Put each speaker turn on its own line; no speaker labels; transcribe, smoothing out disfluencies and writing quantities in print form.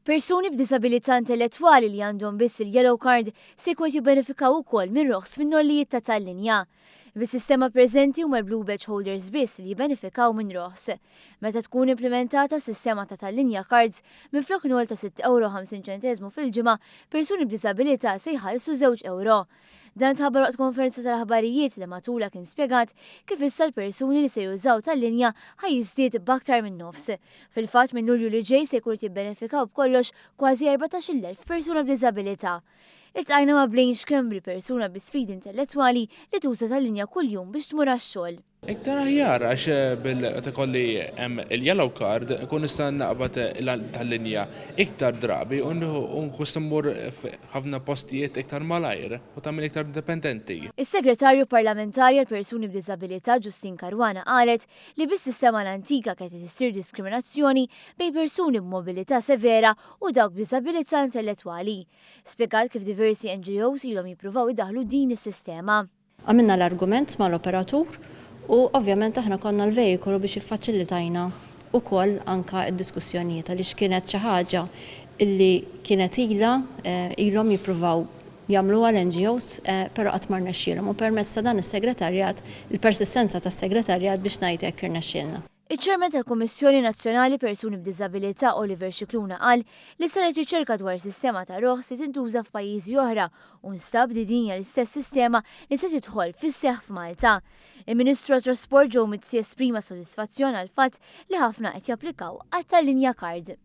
Persuni b'diżabilità intellettwali li għandhom biss il-Yellow Card se jkun qed jibbenefikaw ukoll minn roħs fin-nollijiet ta' tal-linja. Bis-sistema preżenti huma l-Blue Badge holders biss li jibbenefikaw minn roħs. Meta tkun implimentata s-sistema ta' tal-linja cards, minflok noll ta' 6 ewro 50 ċenteżmu fil-ġimgħa, persuni b'diżabilità se jħallsu 2 ewro. Dan tħabbar waqt konferenza tal-aħbarijiet li matulha kien spjegat kif issa l-persuni li se jużaw tal-linja ħa jiżdied b'aktar minn nofs. Fil-fatt, minn Lulju li ġej se jkunu jibbenefikaw b'kollox kważi 14,000 persuna b'diżabilità. Iltqajna ma' Blaine Schembri, persuna bi sfidi intellettwali li tuża tal-linja kuljum biex tmur għax-xogħol.
Iktar aħjar għax bil ikolli il-yellow card nkun nista' naqbad tal-linja iktar drabi u nkun mmur ħafna postijiet iktar malajr u tagħmel iktar indipendenti.
Is-Segretarju Parlamentari għal persuni b'diżabilità Justyne Caruana qalet li bis-sistema l-antika kienet issir diskriminazzjoni bejn persuni b'mobilità severa u dawk b'diżabilità intellettwali. Spjegat kif diversi NGOs ilhom jippruvaw idaħlu din is-sistema.
Għamilna l-argument mal-operatur u ovvjament aħna konna l-vejikolu biex iffaċilitajna ukoll anka d-diskussjonijiet, għaliex kienet xi ħaġa illi kienet ilhom jippruvaw jagħmluha l-NGOs, però qatt ma rnexxielhom, u permezz ta' dan is-segretarjat, il-persistenza tas-segretarjat biex ngħid hekk, irnexxielna.
Iċ-Chairman tal-Kummissjoni Nazzjonali Persuni b'Diżabilità Oliver Scicluna qal li saret riċerka dwar sistema ta' roħs li tintuża f'pajjiżi oħra u nstab li din hija l-istess sistema li se tidħol fis-seħħ f'Malta. Il-Ministru għat-Trasport Joe Mizzi esprima sodisfazzjon għal fatt li ħafna qed japplikaw għat-tal-linja card.